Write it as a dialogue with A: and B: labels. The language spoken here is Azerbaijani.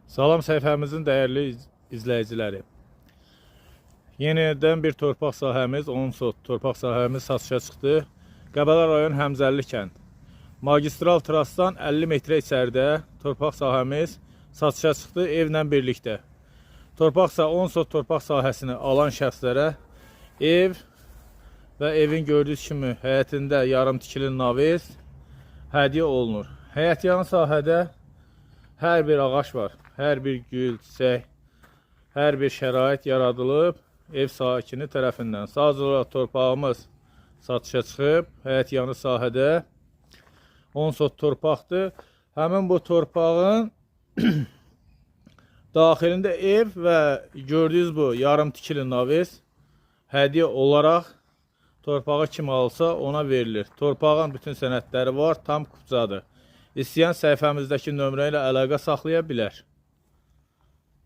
A: Salam səhifəmizin dəyərli izləyiciləri. Yenidən bir torpaq sahəmiz, 10 sot torpaq sahəmiz satışa çıxdı. Qəbələ rayon Həmzəlli kənd. Magistral trasdan 50 metrə içəridə torpaq sahəmiz satışa çıxdı evlə birlikdə. Torpaq 10 sot torpaq sahəsini alan şəxslərə ev və evin gördüyünüz kimi həyətində yarım tikili naves hədiyyə olunur. Həyətyanı sahədə hər bir ağac var, hər bir gül, çiçək, hər bir şərait yaradılıb ev sakini tərəfindən. Sadəcə olaraq torpağımız satışa çıxıb, həyətyanı sahədə 10 sot torpaqdır. Həmin bu torpağın daxilində ev və gördüyünüz bu yarım tikili naves hədiyyə olaraq torpağı kim alsa ona verilir. Torpağın bütün sənədləri var, tam kupçadır. İstəyən səhifəmizdəki nömrə ilə əlaqə saxlaya bilər.